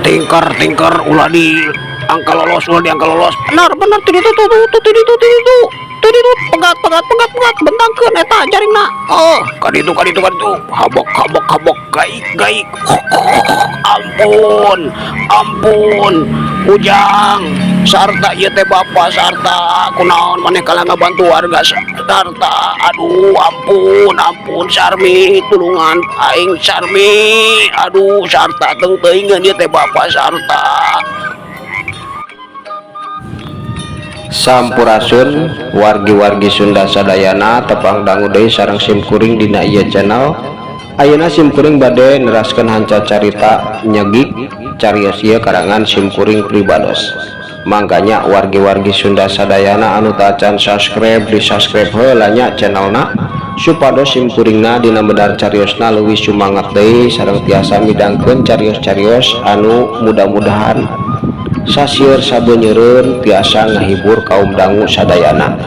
Tingker tingker ulah di angka lolos, ulah di angka lolos. Benar benar, tuh itu tuh tuh tuh itu tuh itu tuh itu, pegat pegat pegat pegat, bentangkeun eta jaringna. Oh, kaditu kaditu kaditu, habok habok habok, gaik gaik. Ampun ampun, Ujang sarta, ieu teh bapak sarta, kunaon maneh kalah ngabantu warga sarta? Aduh, ampun ampun, Sarmi, tulungan aing, Sarmi. Aduh, sarta, teu teuingeun ieu teh bapak sarta. Sampurasun wargi-wargi Sunda sadayana, tepang dangu deui sareng simkuring dina ieu channel. Ayeuna simkuring bade neraskeun hanca carita nyegik carios ieu karangan simkuring pribados. Mangkanya wargi-wargi Sunda sadayana anu tacan subscribe, di subscribe heula nya channelna, supados simkuringna dina medar cariosna leuwih sumangat deui sareng tiasa midangkeun carios-carios anu mudah-mudahan sasieur sabenyeureun tiasa ngahibur kaum dangu sadayana,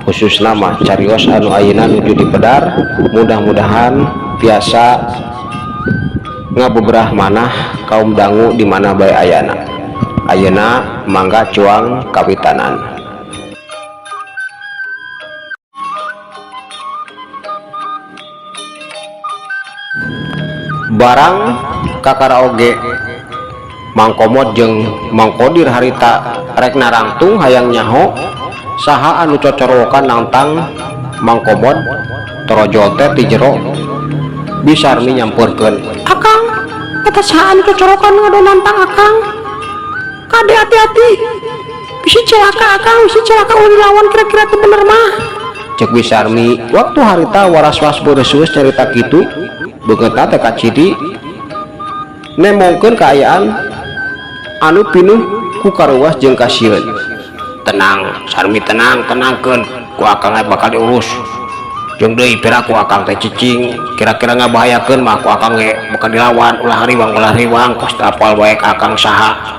khususna mah carios anu ayeuna nuju dipedar, mudah-mudahan tiasa ngabeberah manah kaum dangu di mana bae ayana. Ayeuna mangga cuang kawitanan. Barang kakara oge Mang Komod jeung Mang Kodir harita rek narangtung hayang nyaho saha anu cocorowokan nangtang Mang Komod, torojol teh ti jero Bi Sarmi nyamperkeun. Akang, eta saha anu cocorokan ngado nantang akang? Kade, hati-hati, bisi celaka akang, bisi celaka ulah dilawan, kira-kira teu bener mah. Cek Bi Sarmi waktu harita waras-was beureus carita kitu, beungeutna teh kacidi nemongkeun kaayaan anu pinuh ku karuas jeung kasieun. Tenang, Sarmi, tenang, tenangkeun, ku akang bakal diurus. Jeung deui piraku akang teh cicing, kira-kira ngabahayakeun mah ku akang ge bakal dilawan. Ulah riwang, ulah riwang, kos teu apal wae ka akang saha.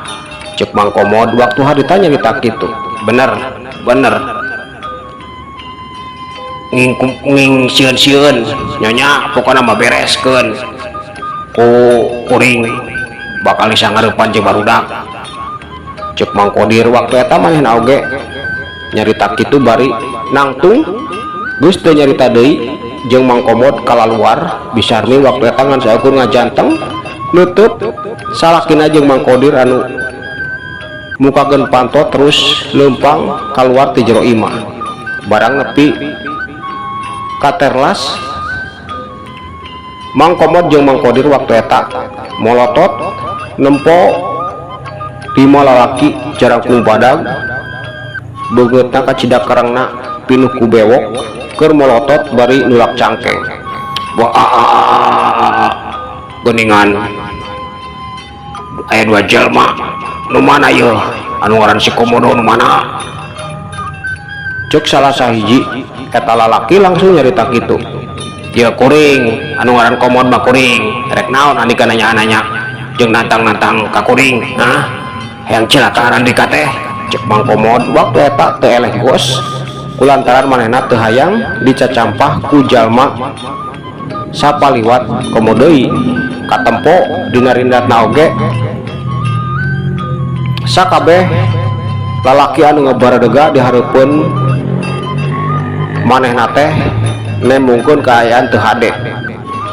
Cek Mang Komod waktu harita nyarita kitu. Bener bener, nging nging sieun-sieun nyonya, pokona mah bereskeun ku kuring, bakal bisa ngarepan jeung barudak. Cek Mang Kodir waktu eta. Manehna oge nyarita kitu bari nangtung, geus teu nyarita deui jeung Mang Komod kalaluar. Bi Sarmi waktu eta ngan saukur ngajanteng nutup salakina jeung Mang Kodir anu mukakeun panto terus leumpang kaluar ti jero imah. Barang nepi ka terlas, Mang Komod jeung Mang Kodir waktu eta molotot nempo lima lalaki jarangkung badag, beungeutna kacida kerengna pinuh ku bewok, keur molotot bari nulak cangkeng. Wah, geuningan aya dua jelma. Nu mana yeuh anu ngaran si Komodo, nu mana? Cek salah sahiji eta lalaki langsung nyarita kitu. Ya, kuring anu ngaran Komod mah kuring. Rek naon andika nanya-nanya jeung nantang-nantang ka kuring? Hah, hayang cilaka andika teh? Cek Mang Komod waktu eta teu eleh gos kulantaran manehna teu hayang dicacampah ku jalma sapaliwat. Komo deui katempo dina rindatna oge sakabeh lalaki anu ngabaradega di hareupeun manehna teh. Nembongkeun kaayaan teu hade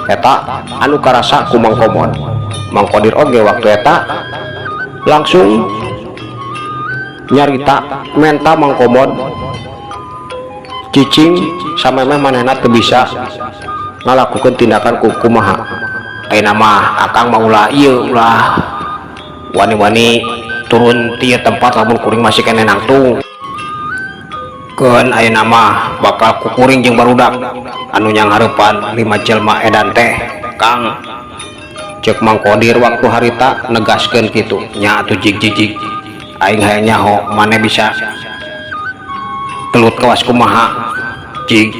eta anu karasa ku Mang Komod. Mang Kodir oge waktu eta langsung nyarita menta Mang Komod cicing samemeh manehna teu bisa ngalakukeun tindakan ku kumaha. Ayeuna mah akang mah ulah ieu, ulah wani-wani turun ti ieu tempat lamun kuring masih keneh nangtung. Keun ayeuna mah bakal ku kuring jeung barudak anu nyanghareupan lima jelma edan teh, Kang. Cek Mang Kodir waktu harita negaskeun kitu. Nya atuh, jig jig jig, aing hayang nyaho maneh bisa gelut kawas kumaha, jig.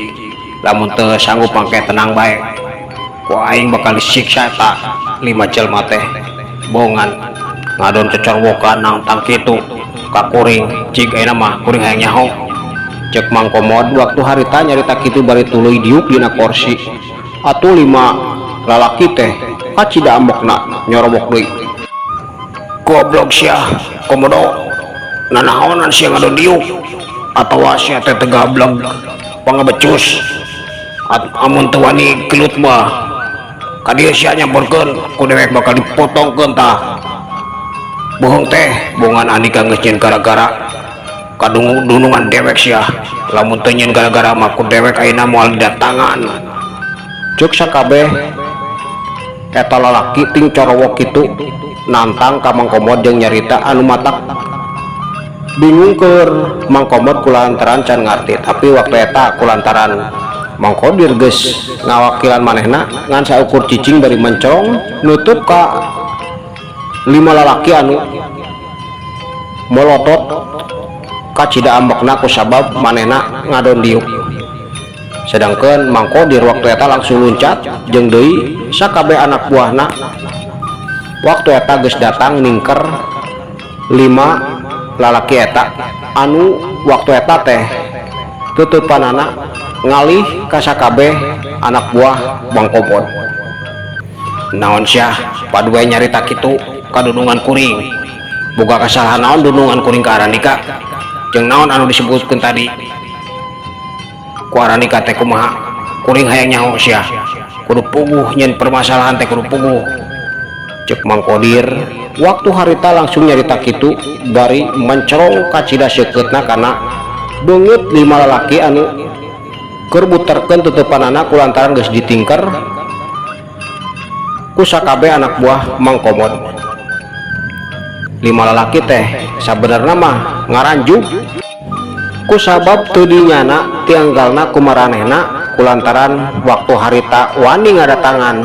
Lamun teu sanggup mangke tenang bae, ku aing bakal disiksa eta lima jelma teh. Bongan ngadon cocorwokan nangtang kitu ka kuring, jig. Ayeuna mah kuring hayang nyaho. Cek Mang Komod waktu harita nyarita kitu bari tuluy diuk dina korsi. Atuh lima lalaki teh kacida ambekna nyorobok deui. Goblok sia, Komodo. Nanaonan sia ngadon diuk? Atawa sia teh teu gablek pangabecus? Amun teu wani gelut mah ka dieu sia nyamperkeun, ku dewek bakal dipotongkeun tah bohong teh. Bongan andika geus nyieun gara-gara kadungu dunungan dewek sia. Lamun teu nyieun gara-gara mah ku dewek ayeuna moal didatangan. Cek sakabeh eta lalaki ting corowok kitu nantang ka Mang Komod jeung nyarita anu matak bingung keur Mang Komod kulantaran can ngarti. Tapi waktu eta kulantaran Mang Kodir geus ngawakilan manehna ngan saukur cicing bari mencong nutup ka lima lalaki anu molotot kacida ambekna kusabab manehna ngadon diuk. Sedangkan Mang Kodir waktu eta langsung luncat jeung deui sakabeh anak buahna waktu eta geus datang ningker lima lalaki eta anu waktu eta teh tutupanana ngalih ka sakabeh anak buah Mang Komod. Naon sia padue nyarita kitu ka dunungan kuring? Boga kasalahan naon dunungan kuring ka Arandika? Jeung naon anu disebutkeun tadi ku Arandika teh kumaha? Kuring hayang nyaho. Sia kudu puguh nyeun permasalahan teh, kudu puguh. Cek Mang Kodir waktu harita langsung nyarita kitu bari mencerong kacida seukeutna kana beungeut lima lalaki anu keur buterkeun tutupanana kulantaran geus ditingker ku sakabeh anak buah Mang Komod. Lima lalaki teh sabenerna mah ngaranjug kusabab teu dinyana tianggalna ku maranehna kulantaran waktu harita wani ngadatangan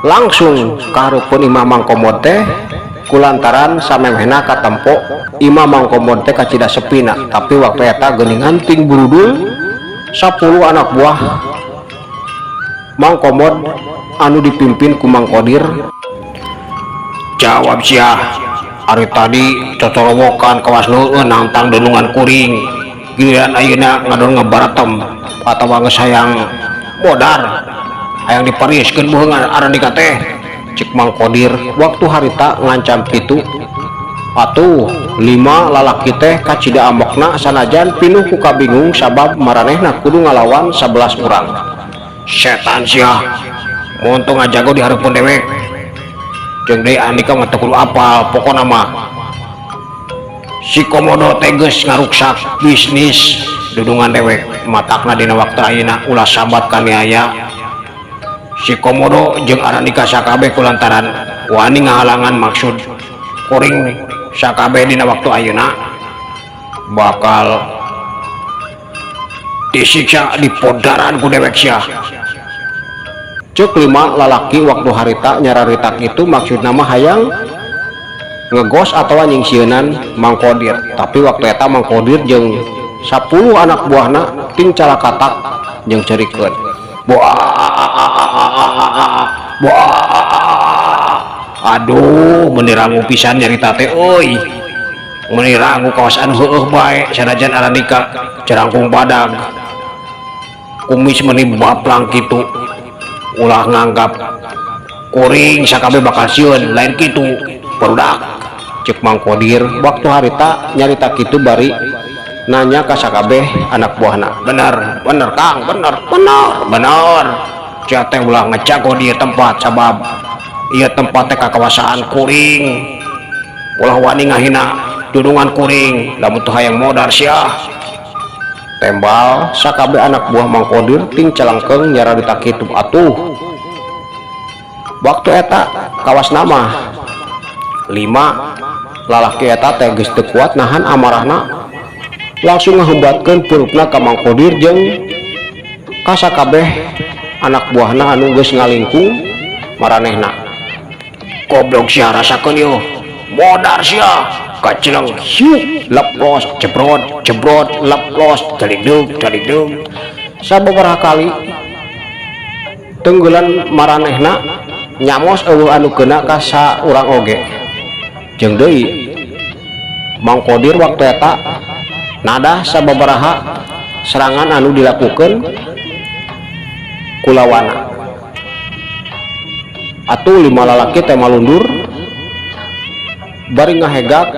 langsung kahareupeun imah Mang Komod teh kulantaran samemehna katempo imah Mang Komod teh kacida sepina. Tapi waktu eta geuningan ting burudul 10 anak buah Mang Komod anu dipimpin ku Mang Kodir. Jawab sia. Ari tadi cocorowokan kawas leueun nangtang dunungan kuring, giliran ayeuna ngadon ngebaratem atawa geus hayang modar, hayang dipariskeun beuheung Arandika teh. Cek Mang Kodir waktu harita ngancam kitu. Atuh lima lalaki teh kacida ambekna sanajan pinuh ku kabingung sabab maranehna kudu ngalawan 11 urang. Setan sia, montong ngajago di hareupeun dewek. Jeung deui andika mah teu kudu apal. Pokona mah si Komodo teh geus ngaruksak bisnis dudungan dewek. Matakna dina waktu ayeuna ulah sabat kaniaya si Komodo jeung Arandika sakabeh kulantaran wani ngahalangan maksud kuring sakabeh. Dina waktu ayeuna bakal disiksa di podaran ku dewek sia. Cek lima lalaki waktu harita nyararitak itu maksudna mah hayang ngegos atau nyingsieunan Mang Kodir. Tapi waktu eta Mang Kodir jeung 10 anak buahna ting calakatak jeung cerikeun. Buah buah, aduh, meuni rangu pisan nyarita teh euy, meuni rangu kawas anu heueuh bae. Sanajan Arandika carangkung badag, kumis meuni baplang kitu, ulah nganggap kuring sakabeh bakal sieun. Lain kitu, barudak. Cek Mang Kodir waktu harita nyarita kitu bari Nanya ka sakabeh anak buahna. Bener, bener Kang, bener, bener, bener. Sia teh ulah ngejago di ieu tempat sabab ieu tempat teh kakawasaan kuring. Ulah wani ngahina dudungan kuring, lamun teu hayang modar sia. Tembal sakabeh anak buah Mang Kodir ting calengkeung nyararita kitu atuh. Waktu eta kawas nama lima lalaki eta teh geus teu kuat nahan amarahna, langsung ngahembatkeun peurupna ka Mang Kodir jeung ka sakabeh anak buahna anu geus ngalingkung maranehna. Goblok sia, rasakeun yo. Modar sia. Kaceleng hiuk leplos jebrot jebrot leplos daligdeug daligdeug. Sababaraha kali tenggelan maranehna nyamos euweuh anu keuna ka saurang oge. Jeung deui Mang Kodir waktu eta nadah sababaraha serangan anu dilakukeun kulawana. Atuh lima lalaki teh malundur bari ngahegak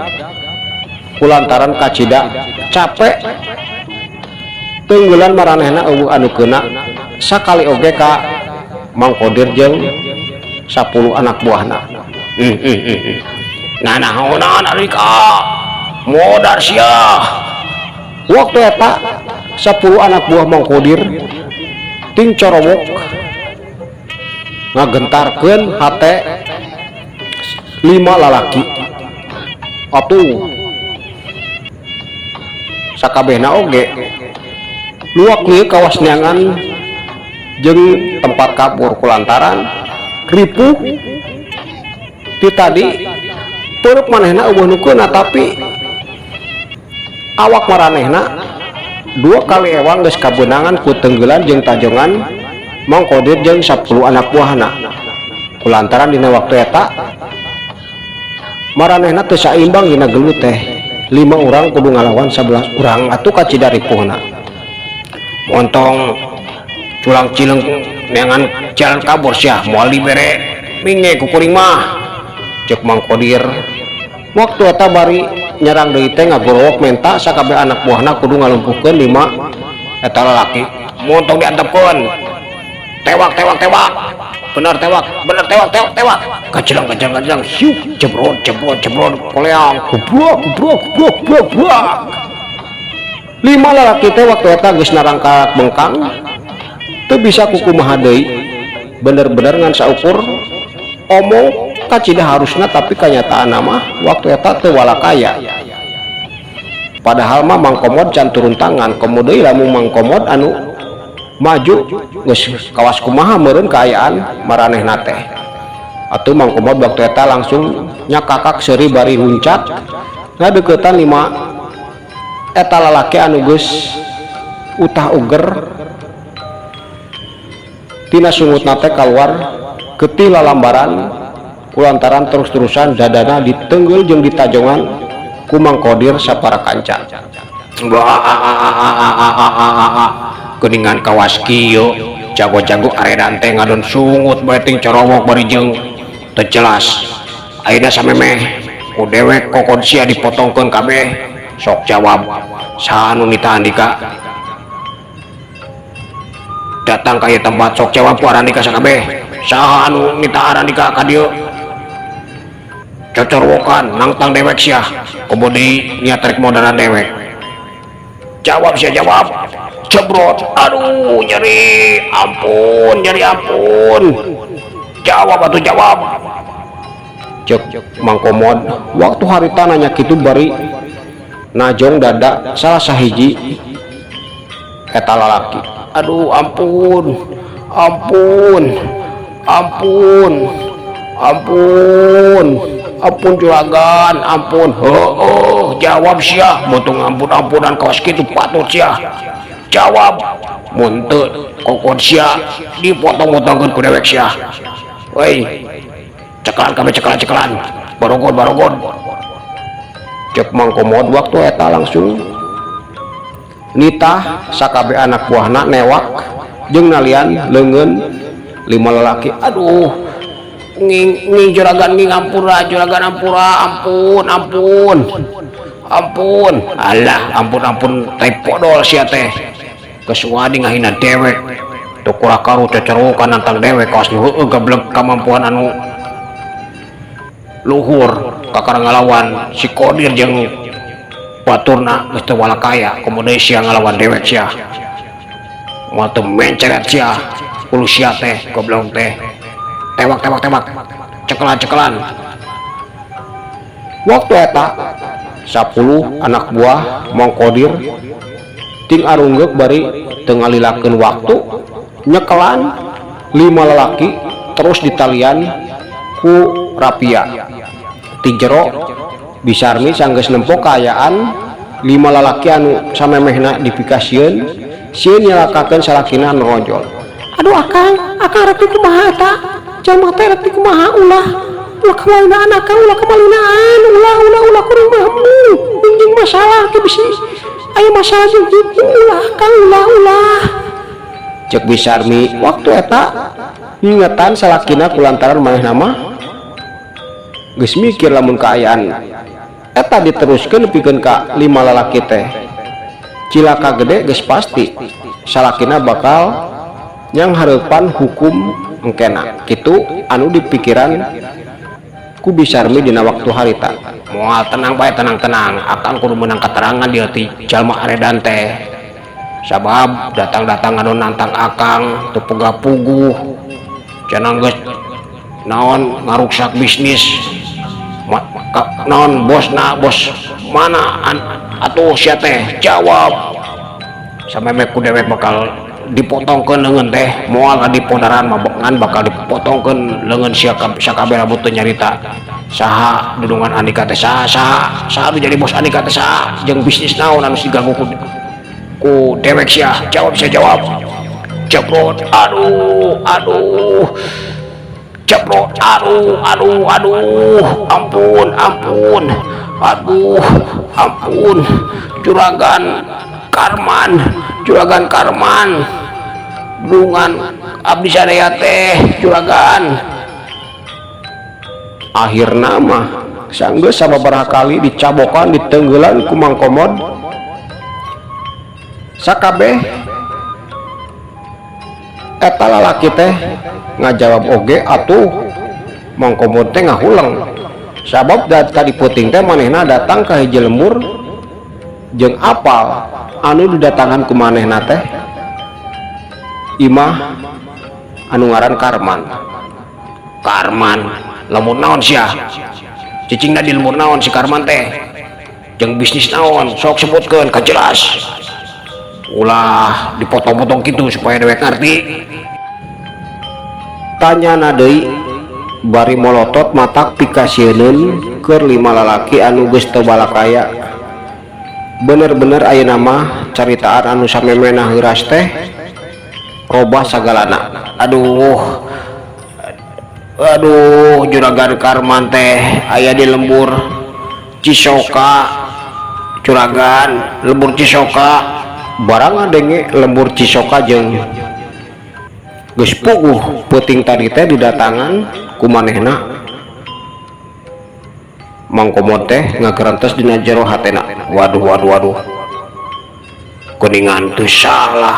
kulantaran kacida capek. Tenggelan maranehna euweuh anu keuna sakali oge ka Mang Kodir jeung 10 anak buahna. Nah, naonan ari ka modar sia. Waktu eta 10 anak buah Mang Kodir ting corowok ngagentarkeun hate lima lalaki. Atuh sakabehna oge luak lieu kawas neangan jeung tempat kabur kulantaran ripuh ti tadi. Peurup manehna euweuh nu keuna, tapi awak maranehna dua kali ewang geus kabeunangan ku tenggelan jeung tajongan Mang Kodir jeung 10 anak buahna, kulantaran dina waktu eta maranehna teu saimbang dina gelut teh, 5 urang kudu ngalawan 11 urang. Atuh kacida ripuhna. Montong culang cileng neangan jalan kabur sia, moal dibere minge ku kuring mah. Cek Mang Kodir waktu eta bari nyerang deui teh ngagorowok menta sakabeh anak buahna kudu ngalumpuhkeun 5 eta lalaki. Montong diantepkeun, tewak tewak tewak, bener tewak, bener tewak tewak tewak, kajelang kajelang kajelang hiuk jebrot jebrot jebrot koleang goblok goblok goblok goblok goblok. Lima lalaki teh waktu eta geus narangkak bengkang, teu bisa kukumaha deui, bener-bener ngan saukur omong kacida harusna, tapi kanyataan mah waktu eta teu walakaya. Padahal mah Mang Komod can turun tangan, komo deui lamun Mang Komod anu maju geus kawas kumaha meureun kaayaan maranehna teh. Atuh Mang Komod waktu eta langsung nyakakak seuri bari huncat ngadeukeutan lima eta lalaki anu geus utah uger. Tina sungutna teh kaluar getih lalambaran kulantaran terus-terusan dadana ditenggel jeung ditajongan ku Mang Kodir sapara kanca. Wah, geuningan kawas kieu jago-jago aredan teh ngadon sungut bae ting corowok bari jeung teu jelas. Ayeuna samemeh ku dewek kokon sia dipotongkeun kabeh. Sok jawab, saha anu nita Andika datang ka ieu tempat? Sok jawab ku Arandika sakabeh, saha anu nita Arandika ka dieu? Cocorwokan nangtang dewek sia, komo deui niat rek modaran dewek. Jawab sia, jawab. Jebrot, aduh nyeri, ampun nyeri, ampun. Jawab atuh, jawab. Cek Mang Komod waktu harita nanya kitu bari najong dada salah sahiji eta lalaki. Aduh ampun, ampun, ampun, ampun, ampun juragan, ampun. Heueuh, jawab sia, mutung ampun-ampunan kawas kitu patut sia. Jawab, mun teu kokon sia dipotong-potongkeun ku dewek sia. Woi, cekalan kabeh, cekalan, cekalan. Barogon, barogon. Cek Mang Komod waktu eta langsung nitah sakabeh anak buahna newak jeung nalian leungeun lima lalaki. Aduh, nging, nging juragan, nging, ampura juragan, ampura, ampun, ampun. Ampun, alah ampun ampun tai podol sia teh. Geus wani ngahina dewek. Teu kura-karu cecerukan nantang dewek kawas nu heueuh gablek kamampuan anu luhur kakara ngalawan si Kodir jeung baturna geus teu walakaya komo deui sia ngalawan dewek sia. Moal teu menceret sia hulu sia teh goblok teh. Tewak tewak tewak cekelan cekelan. Waktu eta 10 anak buah Mang Kodir ting arunggeuk bari teu ngalilakeun waktu nyekelan 5 lalaki terus ditalian ku rapia. Ti jero Bisarmi sanggeus nempo kaayaan 5 lalaki anu samemehna dipikasieun sieun nyelakakeun salakina anu rojol. Aduh akang, akang rek dikumaha eta? Jalma teh rek dikumaha ulah. Ulah kamalinaan akang, ulah kamalinaan, ulah ulah ulah kuring mah embung jeung masalah ke bisi aya masalah jeung hukum ulah akang ulah ulah. Cek Bisarmi waktu eta ngingetan salakina kulantaran manehna mah geus mikir lamun kaayaan eta diteruskeun nepikeun ka 5 lalaki teh cilaka gede geus pasti salakina bakal nyanghareupan hukum engkena kitu anu dipikiran ku Bisarmi dina waktu harita. Moal tenang bae tenang-tenang akang kudu meunang keterangan dia ti jalma aredan teh sabab datang-datang anu nantang akang teu puguh cenah geus naon ngaruksak bisnis naon bosna bos mana atuh sia teh jawab samemeh ku dewek bakal dipotongkeun leungeun teh moal dipodaran mah ngan bakal dipotongkeun leungeun sia sakabeh lamun teu nyarita saha dudungan Andika teh saha saha saha nu jadi bos Andika teh saha jeung bisnis naon anu diganggu ku dewek sia jawab sia jawab ceprot aduh aduh ceprot aduh aduh aduh ampun ampun aduh ampun juragan Karman juragan Karman dungan abdi sadaya teh juragan. Akhirna mah sanggeus sababaraha kali dicabokan ditenggelan ku Mang Komod sakabeh eta lalaki teh ngajawab oge atuh Mang Komod teh ngahuleng sabab tadi puting teh manehna datang ka hiji lembur jeung apal anu didatangan ku manehna teh imah anu ngaran Karman. Karman lembur naon sia cicingna di lembur naon si Karman teh jeung bisnis naon sok sebutkeun kajelas ulah dipotong-potong kitu supaya dewek ngerti. Tanyana deui bari molotot matak pikasieuneun keur 5 lalaki anu geus teu balakaya. Bener-bener ayeuna mah caritaan anu samemehna heuras teh robah sagalana. Aduh aduh juragan Karman teh aya di lembur Cisoka juragan lembur Cisoka barang ngadenge lembur Cisoka jeung geus puguh peuting tadi teh didatangan ku manehna. Mang Komod teh ngagerentes dina jero hatena. Waduh waduh waduh geuningan teu salah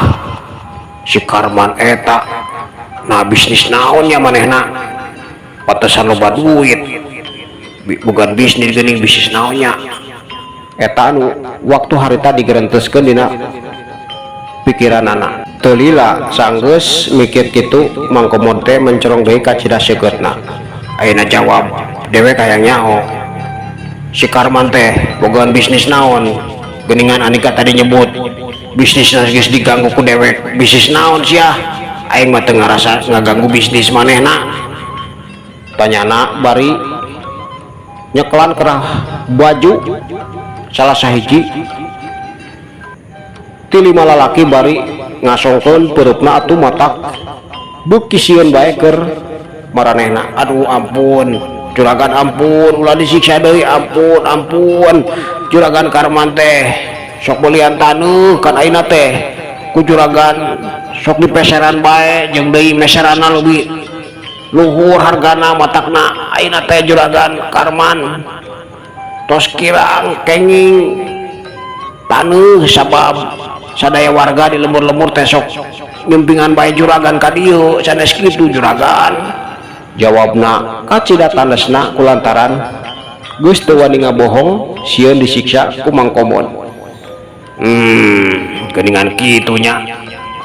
si Karman eta nah bisnis naon nya manehna pantesan loba duit bukan bisnis geuning bisnis naonnya eta anu waktu harita digerenteskeun dina pikiranana. Teu lila sanggeus mikir kitu Mang Komod teh mencorong deui ka cida seukeutna. Ayeuna jawab dewek hayang nyaho si Karman teh bogaan bisnis naon geuningan Andika tadi nyebut bisnisna geus diganggu ku dewek bisnis naon sia aing mah teu ngarasa ngaganggu bisnis manehna tanyana bari nyekelan kerah baju salah sahiji ti 5 lalaki bari ngasongkeun pereupna atuh matak beuki sieun bae keur maranehna. Aduh ampun juragan ampun ulah disiksa deui ampun ampun juragan Karman teh sok belian taneuh kan ayeuna teh ku juragan sok dipeseran bae jeung deui meseranna leuwih luhur hargana matakna ayeuna teh juragan Karman Tos kirang kenging taneuh sabab sadaya warga di lembur-lembur teh sok nyumpingan bae juragan ka dieu sanes kitu juragan. Jawabna kacida tandes-na kulantaran geus teu wani ngabohong sieun disiksa ku Mang Komod. Geuningan kitu nya.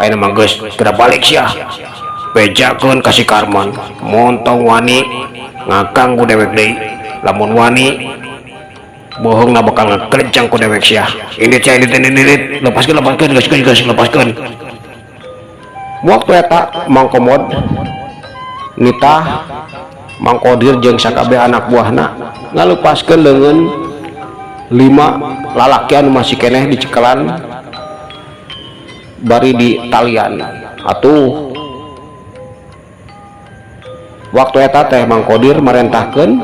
Ayeuna mah geus geura balik sia. Bejakeun ka si Karman montong wani ngaganggu dewek deui. Lamun wani bohongna bakal ngakencang ku dewek sia. Indit sia indit indit indit lepaskeun lepaskeun geus geus geus lepaskeun. Waktu eta Mang Komod nitah Mang Kodir jeung sakabeh anak buahna ngalepaskeun leungeun 5 lalaki anu masih keneh dicekelan bari di talian. Atuh waktu eta teh Mang Kodir marentahkeun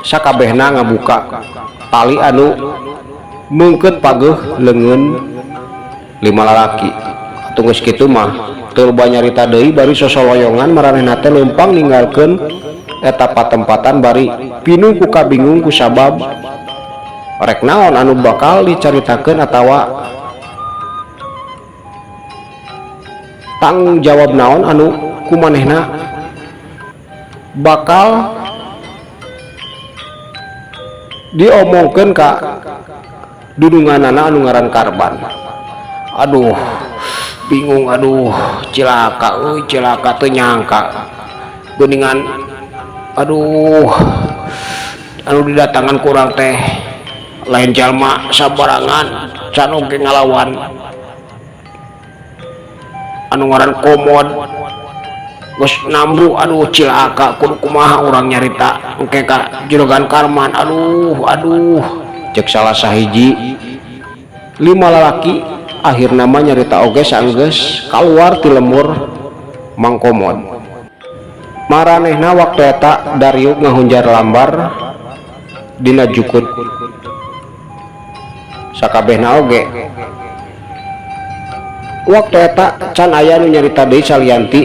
sakabehna ngabuka tali anu meungkeut pageuh leungeun 5 lalaki. Atuh geus kitu mah teu loba nyarita deui bari sosoloyongan maranehna teh leumpang ninggalkeun eta patempatan bari pinuh ku kabingung ku sabab rek naon anu bakal dicaritakeun atawa tanggung jawab naon anu kumanehna bakal diomongkeun ka dununganana anu ngaran Karban. Aduh bingung, aduh cilaka euy, cilaka teu nyangka geuningan. Aduh anu didatangan kurang teh lain jalma sabarangan can oge ngalawan anu ngaran Komod geus nambru. Aduh cilaka kudu kumaha urang nyarita engke ka juragan Karman. Aduh aduh cek salah sahiji 5 lalaki akhirna mah nyarita oge saenggeus kaluar ti lembur Mang Komod. Maranehna waktu eta dariuk ngahunjar lambar dina jukut sakabehna oge. Waktu eta can aya nu nyarita deui salianti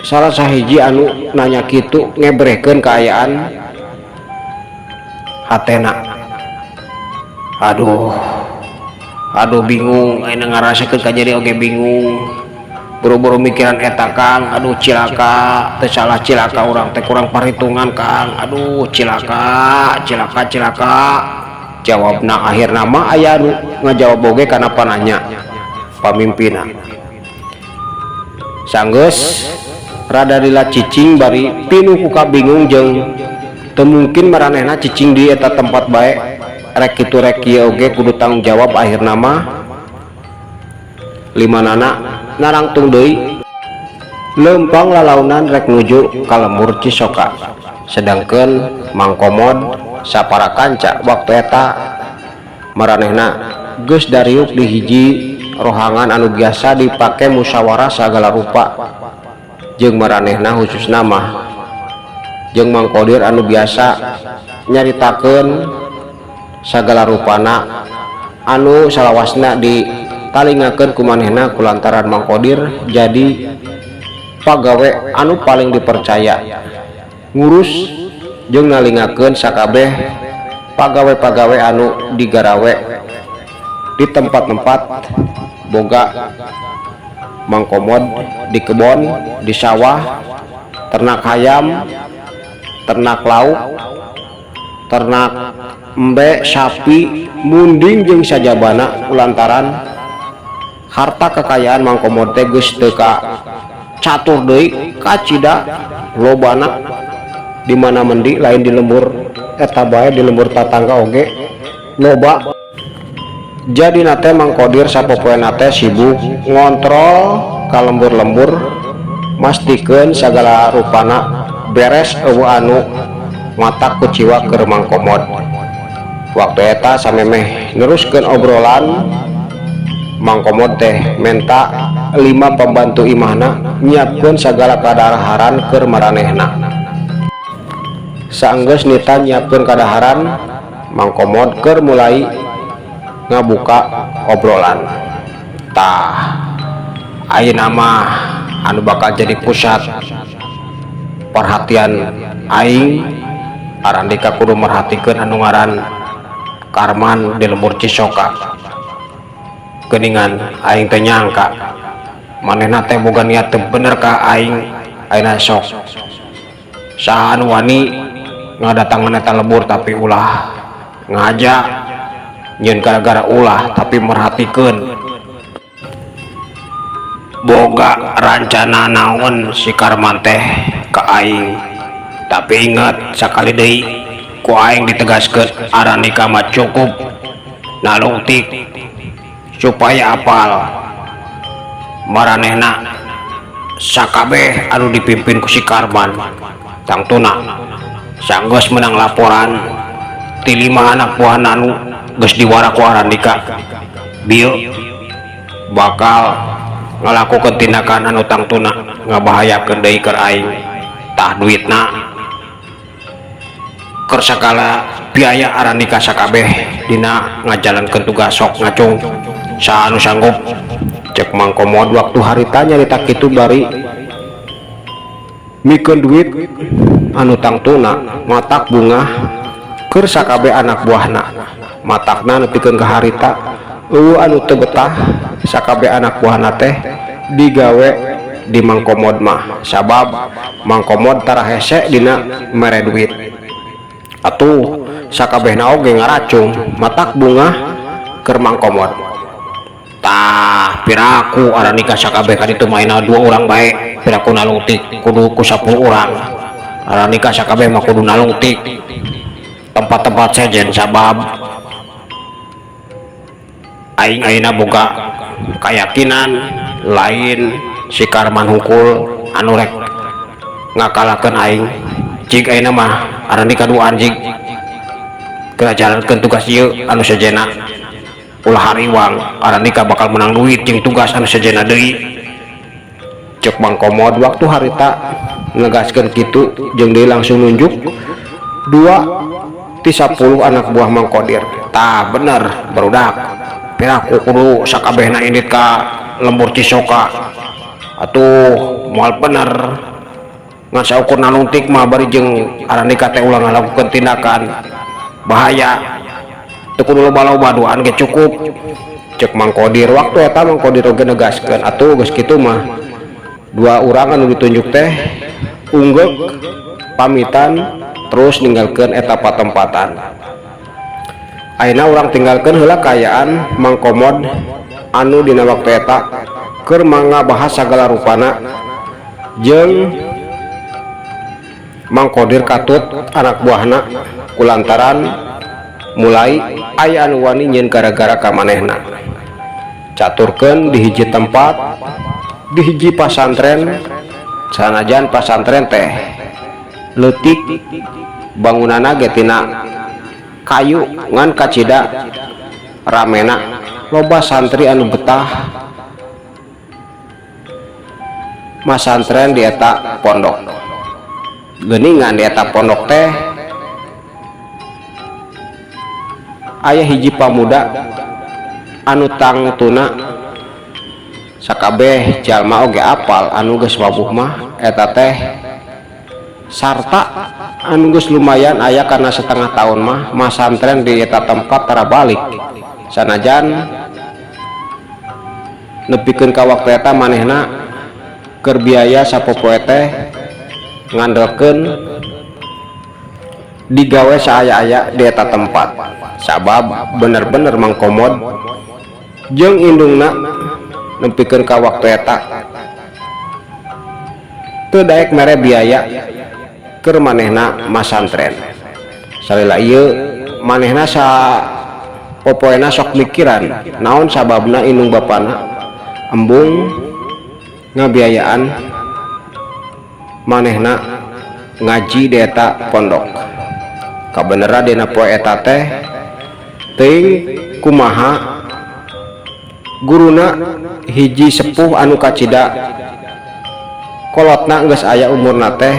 salah sahiji anu nanya kitu ngebrehkeun kaayaan hatena. Aduh aduh bingung ayeuna ngarasakeun kajadi oge bingung buru-buru mikiran eta Kang. Aduh cilaka teu salah cilaka urang teh kurang parhitungan Kang. Aduh cilaka cilaka cilaka. Jawabna akhirna mah aya nu ngajawab oge kana pananya pamimpinna. Sanggeus rada lila cicing bari pinuh ku kabingung jeung teu mungkin maranehna cicing di eta tempat bae rek kitu rek kieu oge kudu tanggung jawab. Akhirna mah limanana narangtung deui leumpang lalaunan rek nuju ka lembur Cisoka. Sedangkeun Mang Komod sapara kanca waktu eta maranehna geus dariuk di hiji rohangan anu biasa dipake musyawarah sagala rupa jeung maranehna khususna mah jeung Mang Kodir anu biasa nyaritakeun sagala rupana anu salawasna ditalingakeun ku manehna kulantaran Mang Kodir jadi pagawe anu paling dipercaya ngurus jeung nalingakeun sakabeh pagawe-pagawe anu digarawe di tempat-tempat boga Mang Komod di kebon, di sawah, ternak ayam, ternak lauk, ternak embe, sapi, munding jeung sajabana kulantaran harta kekayaan Mang Komod teh geus teu ka catur deui kacida lobana di mana mendi lain di lembur eta bae di lembur tatangga oge loba. Jadi nate Mang Kodir sapopoena teh sibuk ngontrol ka lembur-lembur mastikeun sagala rupana beres eueuh anu matak kuciwa keur Mang Komod. Waktu eta samemeh neruskeun obrolan Mang Komod teh menta 5 pembantu imahna nyiapkeun sagala kadaharan keur maranehna. Saenggeus nita nyiapkeun kadaharan Mang Komod keur mulai ngabuka obrolan. Tah ayeuna mah anu bakal jadi pusat perhatian aing Arandika kudu merhatikeun anu ngaran Karman di lembur Cisoka. Geuningan aing teh nyangka manehna teh boga niat teu bener ka aing. Ayeuna sok saha anu wani ngadatangan eta lembur, tapi ulah ngaja nyieun gara-gara, ulah, tapi merhatikeun boga rancana naon si Karman teh ka aing. Tapi ingat, sakali deui ku aing ditegaskeun, Arandika mah cukup nalungtik supaya apal maranehna sakabeh anu dipimpin ku si Karman. Tangtuna sanggeus menang laporan ti lima anak buah anu geus diwara ku Arandika bieu bakal ngalakukeun tindakan anu tangtuna ngabahayakeun deui keur aing. Tah, duitna keur sagala biaya Arandika sakabeh dina ngajalankeun tugas. Sok ngacung, saha anu sanggup, cek Mang Komod. Waktu harita nyarita kitu bari mikeun duit anu tangtuna matak bungah keur sakabeh anak buahna. Matakna nepikeun ka harita euweuh anu teu betah, sakabeh anak buahna teh digawe di Mang Komod mah, sabab Mang Komod tara hese dina mere duit. Atuh sakabehna oge ngaracung, matak bungah keur Mang Komod. Tah, piraku Arandika sakabeh ka ditu maena dua urang bae, piraku nalungtik kudu ku 10 urang. Arandika sakabeh mah kudu nalungtik tempat-tempat sejen, sabab aing ayeuna boga keyakinan lain si Karman hungkul anu rek ngakalakeun aing. Jig, ayeuna mah Arandika duaan, jig, geura jalankeun tugas ieu anu sejena, ulah hariwang. Arandika bakal menang duit jeung tugas anu sejena deui, cek Mang Komod. Waktu harita negaskeun kitu jeung deui langsung nunjuk dua ti 10 anak buah Mang Kodir. Tah, bener, barudak, piraku kudu sakabehna indit ka lembur Cisoka. Atuh moal bener ngan saukur nalungtik mah, bari jeung Arandika teh ulah ngalakukeun tindakan bahaya. Teu kudu loba-loba, duaan ge cukup, cek Mang Kodir. Waktu eta Mang Kodir oge negaskeun, atuh geus kitu mah dua urang anu ditunjuk teh unggeuk pamitan terus ninggalkeun eta patempatan. Ayeuna urang tinggalkeun heula kaayaan Mang Komod anu dina waktu eta keur mangabahas sagala rupana jeung Mang Kodir katut anak buahna kulantaran mulai aya anu wani nyieun gara-gara ka manehna. Caturkeun di hiji tempat, di hiji pasantren. Sanajan pasantren teh leutik, bangunanna ge tina kayu, ngan kacida ramena, loba santri anu betah masantren di eta pondok. Geuningan di eta pondok teh aya hiji pamuda anu tangtuna sakabeh jalma oge apal anu geus wabuh mah, eta teh sarta anu geus lumayan aya kana setengah tahun mah masantren di eta tempat tara balik, sanajan nepikeun ka waktu eta manehna keur biaya sapopoe teh ngandelkeun digawe saaya-aya di eta tempat, sabab bener-bener Mang Komod jeung indungna nepikeun ka waktu eta teu daek mere biaya keur manehna masantren. Salila ieu manehna sa popoena sok mikiran naon sababna indung bapana embung ngabiayaan manehna ngaji di eta pondok. Kabeneran dina poe eta teh teuing kumaha guruna hiji sepuh anu kacida kolotna geus aya umurna teh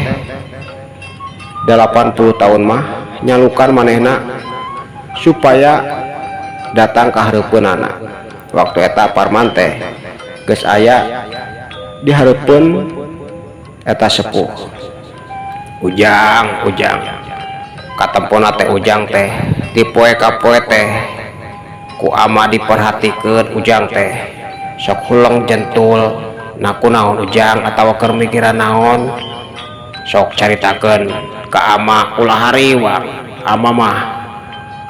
80 tahun mah nyalukan manehna supaya datang ka hareupeunana. Waktu eta Parman teh geus aya di hareupeun eta sepuh. "Ujang, Ujang." Katempona teh Ujang teh ti poe ka poe teh ku ama diperhatikeun. Ujang teh sok huleng jentul. Nah, kunaon Ujang atawa keur mikiran naon? Sok caritakeun ka ama, ulah hariwang. Ama mah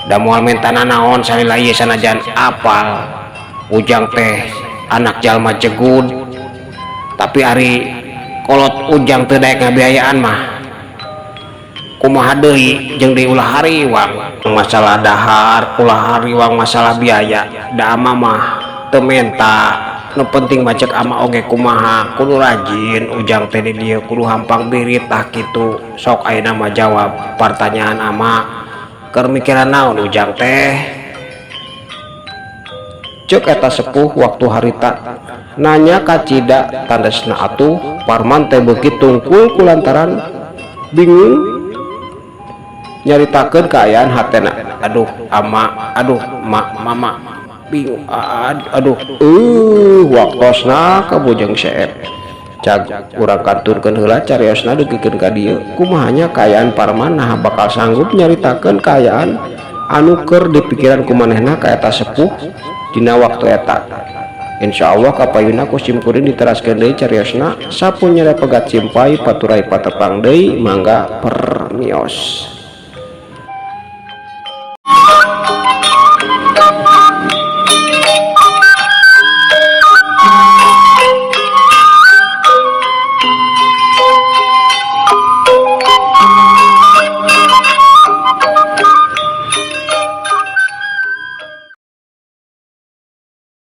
da moal minta naon salila ieu, sanajan apal Ujang teh anak jalma jegud, tapi ari kolot Ujang teu daek ngabiayaan mah kumaha deui? Jeung deui ulah hariwang masalah dahar, ulah hariwang masalah biaya, da ama mah teu menta. Nu penting mah cek ama oge kumaha, kudu rajin Ujang teh di dieu, kudu hampang birit. Tah kitu, sok ayeuna mah jawab pertanyaan ama. Keur mikiran naon Ujang teh? Cek eta sepuh waktu harita nanya kacida tandesna atuh Parman teh beuki tungkul kulantaran bingung nyaritakeun kaayaan hatena. Aduh ama, aduh ma, mama bingung, aduh. Waktosna kabujeng seep. Cag urang kantunkeun heula cariosna dugikeun ka dieu. Kumaha nya kaayaan Parman? Nah, bakal sanggup nyaritakeun kaayaan anu keur dipikiran ku manehna ka eta sepuh dina waktu eta? Insya Allah kapayuna ku sim kuring diteraskeun deui cariosna. Sapunyere pegat simpay paturay patepang deui, mangga permios.